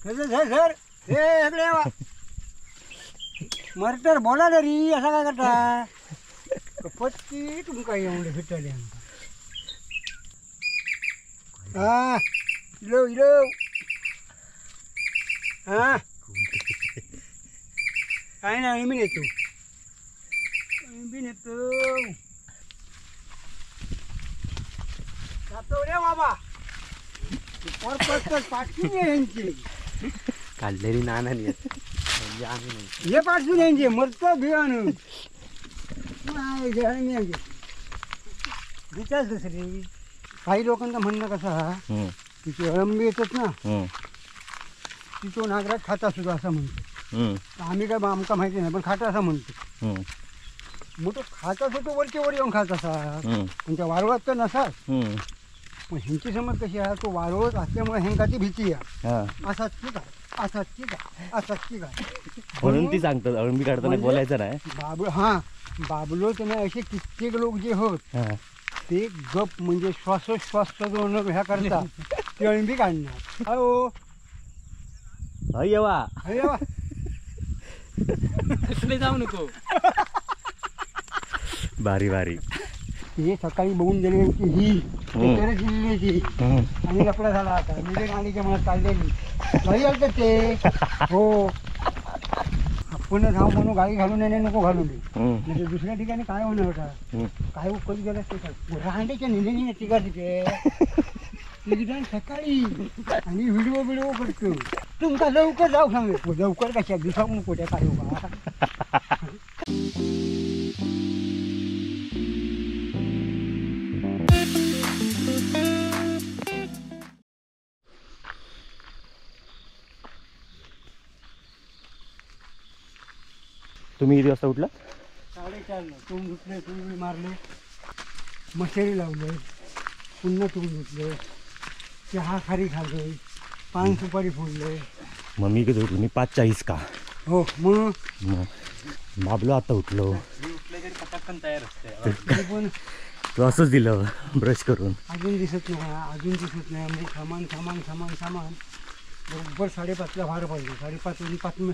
Sir sir हे इकडे मर्टर बोला तरी असा काय करता पत्ती तुमका येऊन भेटले. हा इलो इलो हा काय नाही मी नेतो मी नेतो जातो रे बाबा. पाठवून यांची काढलेली नाना म्हणजे आम्ही नाही हे पाठवून यांचे मरत भिवान नाही विचार दुसरी. काही लोकांचं म्हणणं कसं हा की ती अळंबी येतात ना ती तो नागराज खाता सुद्धा असं म्हणतो. आम्ही काय आमका माहिती नाही पण खाता असं म्हणतो. मग तो खाता असो तो वरच्या वर येऊन खात असा पण त्या वारुळात तर नसाच. पण ह्यांची समज कशी आहे तो वारुळत असल्यामुळे ह्यांका ती भीती आहे. असाच की काय असाच की काय असाच की काय म्हणून ती सांगतात अळंबी काढताना बोलायचं नाही. बाबू हां बाबलो तर नाही असे कित्येक लोक जे होत ते गप म्हणजे श्वासोश्वास दोन ह्या करता ती अळंबी काढणार. हो येवा येवा तिकडे जाऊ नको. भारी भारी हे सकाळी बघून गेले की ही जिल्ह्याची आणि लपडा झाला आता म्हणजे गाडीच्या मनात चाललेली घरी आलं ते हो आपण जाऊ म्हणून गाडी घालून येणे नको घालून म्हणजे दुसऱ्या ठिकाणी काय होणार होता काय कधी गेला ते रांडेच्या नेहमी तिघा तिथे तिघ सकाळी आणि व्हिडिओ बिडिओ करतो. तुमका लवकर जाऊ सांग लवकर कशा दिवसा कुठे काय हो का. तुम्ही किती वाजता उठला? 4:30ला. तोंड धुतले, तुळी मारले, मशेरी लावले, पुन्हा तोंड धुतले, चहा खारी खाल्ले, पान सुपारी फोडले. मग मी कधी उठलो? मी 5:40 का. हो मग बाबलो आता उठलो. तयार असते तू असंच दिलं ब्रश करून. अजून दिसत नाही अजून दिसत नाही. मग सामान सामान सामान सामान बरोबर 5:30ला भार पडलं. 5:30 आणि 5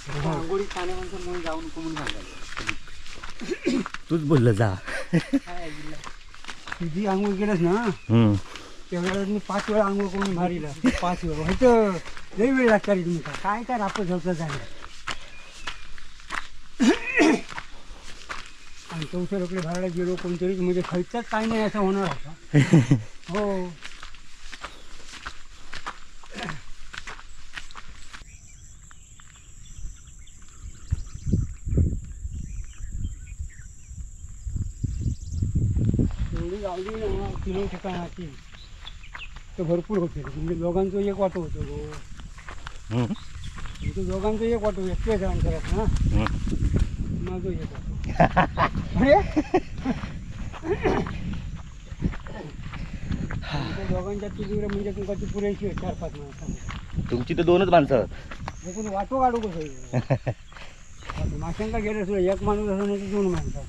आंघोळी पाण्यामध्ये म्हणून जाऊ नको म्हणून सांगायचं. तूच बोललं जा. तुझी आंघोळ केलंस ना तेवढ्या मी 5 वेळा आंघोळ करून मारीला. 5 वेळा व्हायचं लई वेळ लागता रे तुमचा. काय काय आपण झोपलं झालं. आणि चौथ्या लोकडे भरायला गेलो कोणतरी म्हणजे खर्चाच काय नाही असं होणार होता. हो एवढी गावली ना किलो ठिकाणाची तर भरपूर होते. म्हणजे दोघांचं एक वाटो होतो म्हणजे दोघांचं एक वाटो एकटे जण करत ना माझं एक वाटो. अरे दोघांच्या तिजोऱ्या म्हणजे तुमका ती पुरेशी 4-5 माणसांना. तुमची तर 2च माणसं मग वाटो काढू कसं माशांका गेलं सुद्धा एक माणूस असं नाही तर 2 माणसं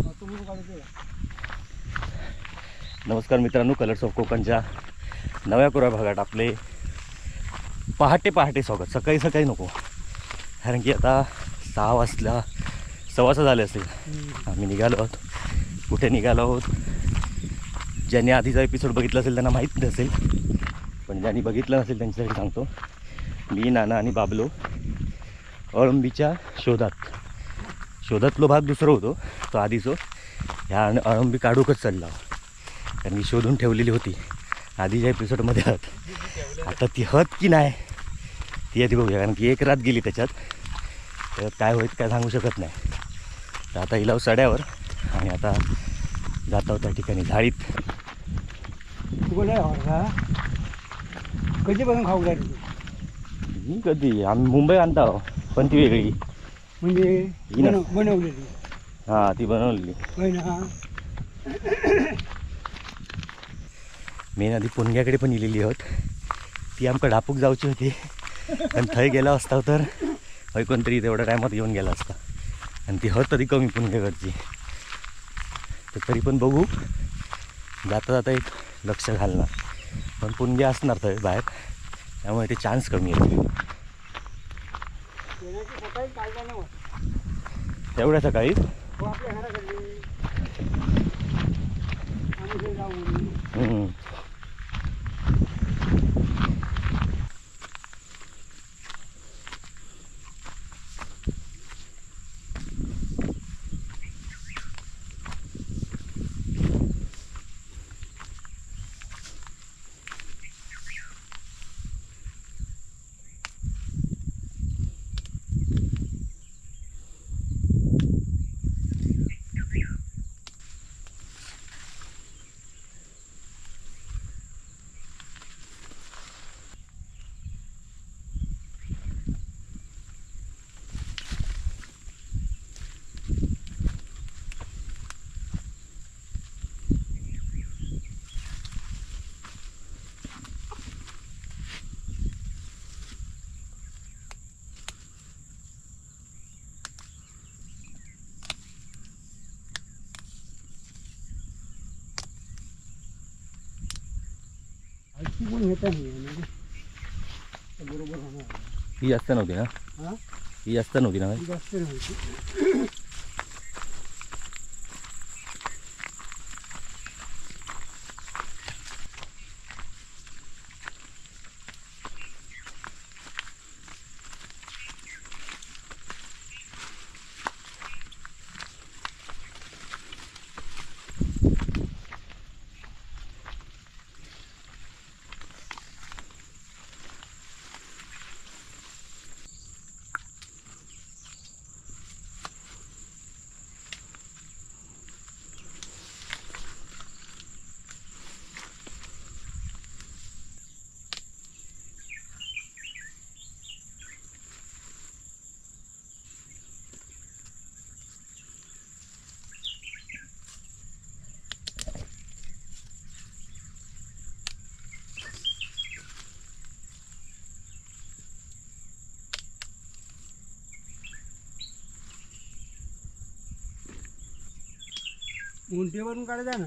वाटो म्हणून काढू. नमस्कार मित्रांनो, कलर्स ऑफ कोकणच्या नव्या कोऱ्या भागात आपले पहाटे पहाटे स्वागत. सकाळी सकाळी नको, कारण की आता 6 वाजला, 6:15 झाले असेल. आम्ही निघालो आहोत. कुठे निघालो आहोत ज्यांनी आधीचा एपिसोड बघितला असेल त्यांना माहीत नसेल, पण ज्यांनी बघितलं नसेल त्यांच्यासाठी सांगतो. मी, नाना आणि बाबलो अळंबीच्या शोधात. शोधातलो भाग दुसरा होतो तो आधीचो. ह्या अळंबी काढूकच चालला, कारण मी शोधून ठेवलेली होती आधीच्या एपिसोडमध्ये. हत आता ती हत की नाही ती आधी बघूया, कारण की एक रात गेली त्याच्यात, तर काय होईल काय सांगू शकत नाही. तर आता हिलाव सड्यावर आणि आता जात आहोत त्या ठिकाणी झाडीत. कधीपासून खाऊ लागली मी? कधी आम्ही मुंबई आणता, पण ती वेगळी म्हणजे बनवलेली. हां ती बनवलेली. मेन आधी पुणग्याकडे पण इलेली आहोत. ती आमकां डापूक जावची होती, पण थंय गेला असता तर हय कोणतरी तेवढ्या टायमात येऊन गेला असता. आणि ती हत तरी कमी पुणग्याकडची. तर तरी पण बघू, जाता जाता एक लक्ष घालणार. पण पुणगे असणार थंय बाहेर, त्यामुळे ते चान्स कमी आहेत. तेवढ्या सकाळी बरोबर. ही जास्त नव्हती ना? ही जास्त नव्हती ना? जास्त नव्हती. ऊन ते वरून काढायचा ना,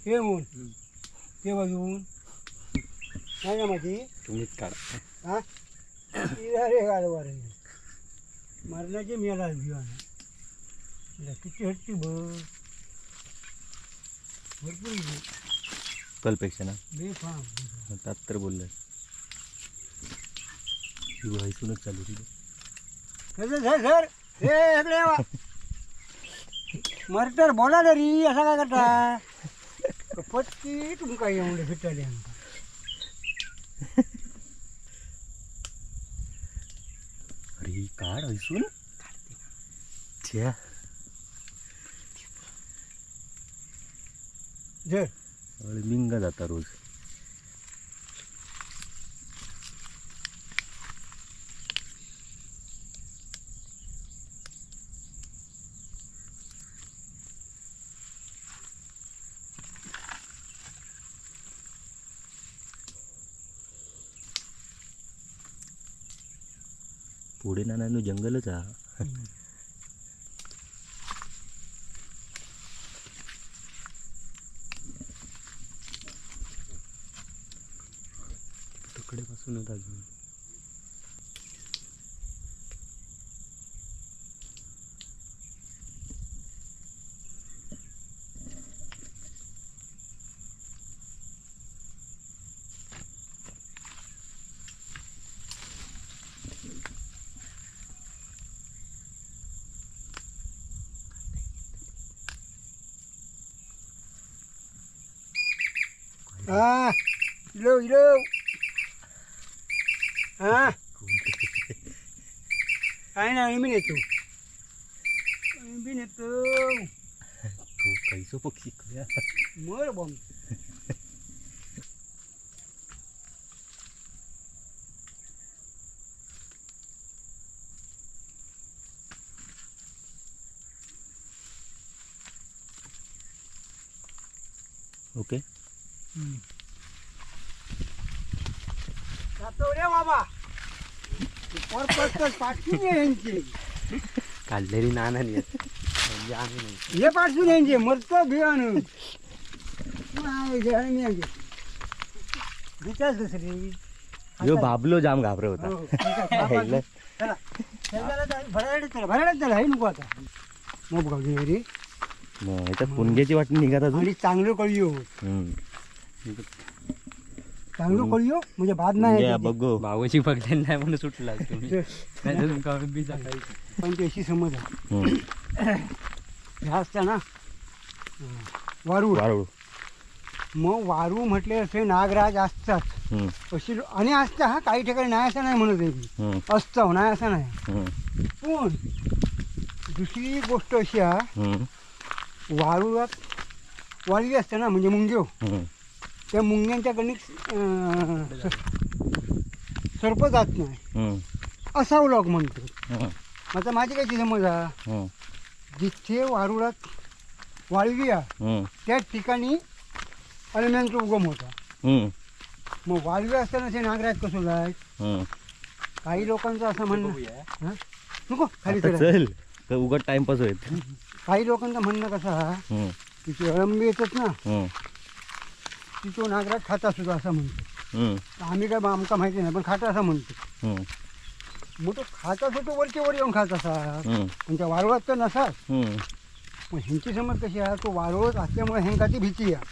हे ऊन ते बाजून नाही ना माझी, तुम्हीच काढा. हा रे काढ मरणाची मेला भिवाना किती हट्टी बघ, भरपूर कलपेक्षा ना बेफाम. त्यात तर बोललं व्हायसूनच चालू तिथे. सर सर हे इकडे मरतर बोला तरी असा काय करता पत्ती तुमका एवढे फिटले आमका. अरे काढ ऐसून छ्या जर मिंगा जाता रोज. पुढे ना जंगलच हा. तुकडेपासून होता अजून. हा इलो इलो हा काय ना मी नेतो मी नेतो तू कैसो पक्षी मर बॉम्ब. ओके जातो रे बाबा पाठवून यांची काढलेली नाना म्हणजे आम्ही नाही हे पाठवून यांचे मरतो भिवान. विचार दुसरी. यो बाबलो जाम घाबरे होता. चला भरायला भरायला चला हे नको आता. मग गावली रे ह्याच्यात पुणग्याची वाटणी निघत अजून. आणि चांगलं कळयो, चांगलं कळयो म्हणजे बाद नाही. बघ भावाची बघले नाही म्हणून सुटला तुम्ही, पण त्याची समज आहे. ह्या असता ना वारूळ, वारूळ. मग वारू म्हटले असे नागराज असतात अशी आणि असतं हा काही ठिकाणी नाही असं नाही म्हणत आहे मी, असतं नाही असं नाही. पण दुसरी गोष्ट अशी आहे, वारुळात वाळवी असते ना म्हणजे मुंग्यो, त्या मुंग्यांच्याकडनं सर्प जात नाही असा लोक म्हणतो. आता माझी काय समज हा, जिथे वारुळात वाळवी आहे त्या ठिकाणी अळम्यांचा उगम होता. मग वाळवी असताना ते नागराज कसं जाय? काही लोकांचं असं म्हणणं, नको खाली चल उगाच टाइमपास होईल. काही लोकांचं म्हणणं कसं हा की ती अळंबी येतात ना ती तो नागराज खाता सुद्धा असं म्हणतो. आम्ही काय आमका माहिती नाही पण खाता असं म्हणतो. मग तो खाता असो तो वरच्या वर येऊन खात असा, पण त्या वारुळात तर नसाच. मग ह्यांची समज कशी आहे, तो वारुळत असल्यामुळे ह्यांका ती भीती आहे,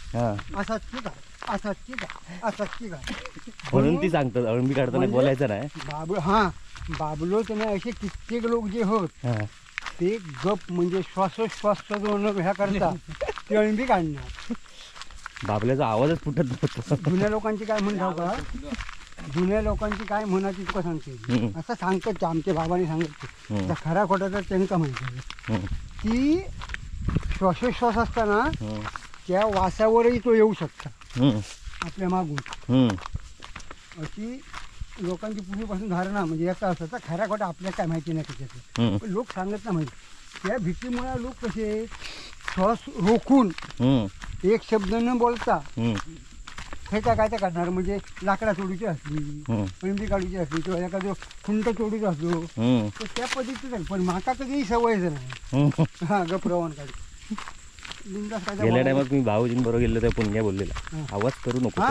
असाच की काय असाच की काय असाच की काय म्हणून ती सांगतात अळंबी काढताना बोलायचं नाही. बाबलो हां बाबलो त्याने असे कित्येक लोक जे होत ते गप म्हणजे श्वासोश्वास ह्या करता ते अळंबी काढणार. बाबल्याचा आवाजच फुटत नव्हता. जुन्या लोकांची काय म्हणतो का, जुन्या लोकांची काय म्हणाची तुका सांगते, असं सांगतात आमच्या बाबांनी सांगितलं, खरा खोटा तर त्यांना म्हणतात की श्वासोश्वास असताना त्या वासावरही तो येऊ शकता आपल्या मागून, अशी लोकांची पूर्वीपासून धारणा. म्हणजे याचा असं खरा खोटा आपल्याला काय माहिती नाही त्याच्यात, पण लोक सांगत ना. म्हणजे त्या भीतीमुळे लोक कसे श्वास रोखून एक शब्द न बोलता हे काय काय करणार. म्हणजे लाकडा तोडूची असली, अळंबी काढूची असली किंवा एखादं खुंट तोडूचा असलो तर त्या पद्धतीचं. पण माका कधीही सवयच नाही हा गप रवान काढू. गेल्या टायमात मी भाऊजींबरोबर गेलो त्या पुण्या बोललेला आवाज करू नको.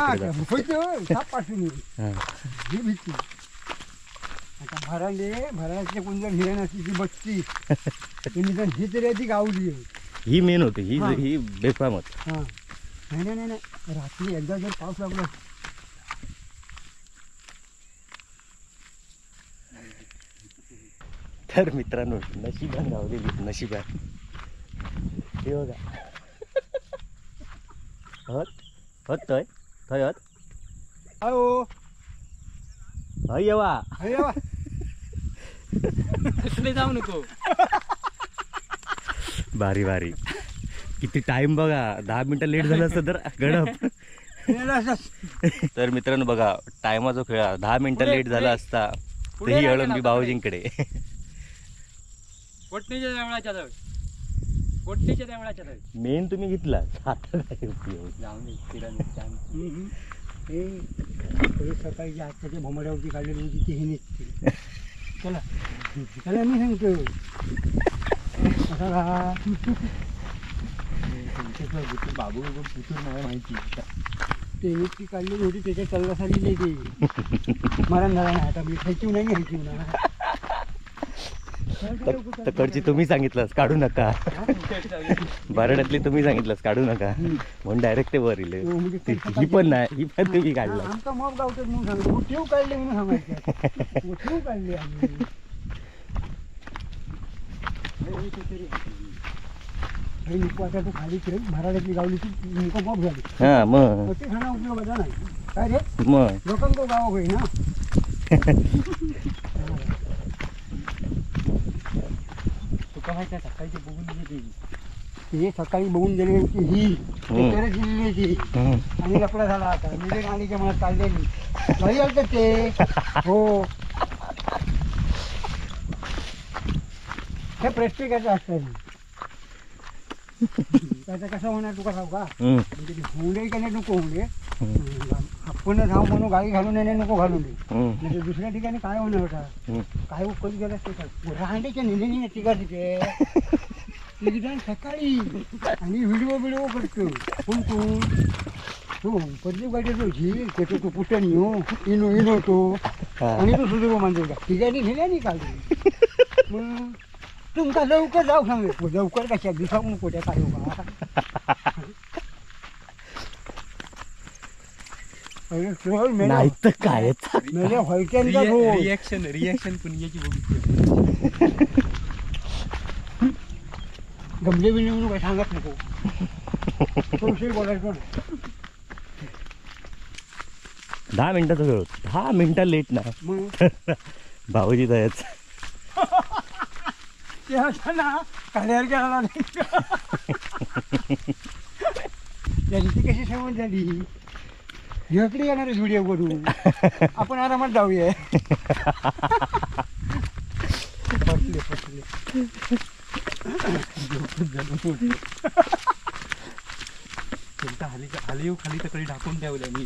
ही भीती. आता भराले भराचे कोण जर हिरण असली ती बसती निदान ही तरी ती गावली आहे. ही मेन होती, ही ही बेफाम होती. हां नाही नाही नाही रात्री एकदा जर पाऊस लागला तर मित्रांनो नशिबान गावलेली, नशिबान. हे बघा हत हत थंय थंय हत अहो हय येवा हय येवा तिकडे जाऊ नको. भारी भारी किती टाइम बघा, 10 मिनिटं लेट झालं असतं तर गडप. तर मित्रांनो बघा टायमाचा खेळ, 10 मिनिटं लेट झाला असता तर ही अळंबी भाऊजींकडे. कोटणीच्या देवळाच्या जवळ, कोटणीच्या देवळाच्या जवळ मेन तुम्ही घेतला आता काय उपयोग. सकाळी जी आत्ताच्या भोमड्यावरती काढलेली होती ती हे निघते. चला चला मी सांगतो बाबू मला माहिती ते ती काढलेली होती त्याच्या चल्लासाली ती मरण झाला नाही. आता मी ह्याची नाही ह्याची ना तकडची तुम्ही सांगितलंस काढू नका, बारड्यातली तुम्ही सांगितलंस काढू नका म्हणून डायरेक्ट ते वर इले. ही पण नाही, ही पण तुम्ही काढला. आमचा मॉब गावतात म्हणून सांगतो, ठेव काढले म्हणून सांगायचं, ठेव काढले आम्ही. आता तू खाली खेळ भराड्यातली गावली ती नेमकं मॉब झाली. हा मग ते खाणं उपयोगाचा नाही काय रे, मग लोकांको गाव होई ना. तुका माहिती आहे सकाळी ते बघून गेली ते सकाळी बघून गेले की ही तरच गेलेली ती आणि लपडा झाला. आता मी गाडीच्या मनात काढलेली घरी आलं ते हो हे प्रत्येकाचं असतं. त्याचं कसं होणार तुका सांगू का, म्हणजे होऊन का नाही नको होऊन आपण जाऊ म्हणून गाडी घालून येणे नको घालून दे, म्हणजे दुसऱ्या ठिकाणी काय होणार होता काय कधी गेला ते राहण्याच्या नेहमी तिघा तिथे तिघजण सकाळी आणि व्हिडिओ बिडिओ करतो. कोण कोण तो प्रदीप गाडी झील त्याचो तो पुटन हो इनो इनो तो आणि तो सुधरो मांजर तिघांनी नेल्या नाही काल. मग तुमका लवकर जाऊ सांग, लवकर कशा दिसावं नको त्या काय बा. नाही तर काय मेल्या व्हायच्या रिॲक्शन रिॲक्शन पुण्याची बघितली. गमले बिमले म्हणून काय सांगत नको, तो बोलायचं. 10 मिनिटाचा वेळ होता, 10 मिनिटं लेट ना मग भाऊजी दयाच ते असं ना काल्यावर गेला नाही. त्यांची कशी समज झाली, इकडे येणार व्हिडिओ करून आपण आरामात जाऊया. फसले फसले खाली खाली येऊ खाली तकडे ढाकून ठेवल्या मी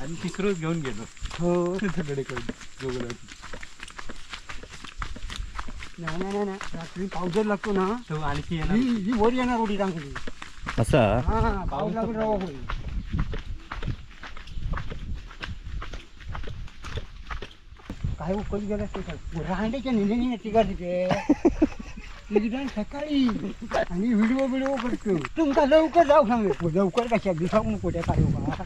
आणि तिसरंच घेऊन गेलो. हो सगळे जोगलं. नाही नाही नाही रात्री पाऊस जर लागतो ना तो आणखी येणार ही वर येणार उडी चांगली. असा हा पाऊस लागून राहा होईल. काय कधी गेला ते काय राहण्याच्या नेहमी तिघा तिथे तिघजण सकाळी आणि व्हिडिओ बिडिओ करतो. तुमका लवकर जाऊ सांग, लवकर कशा दिसावं नको त्या काय बा.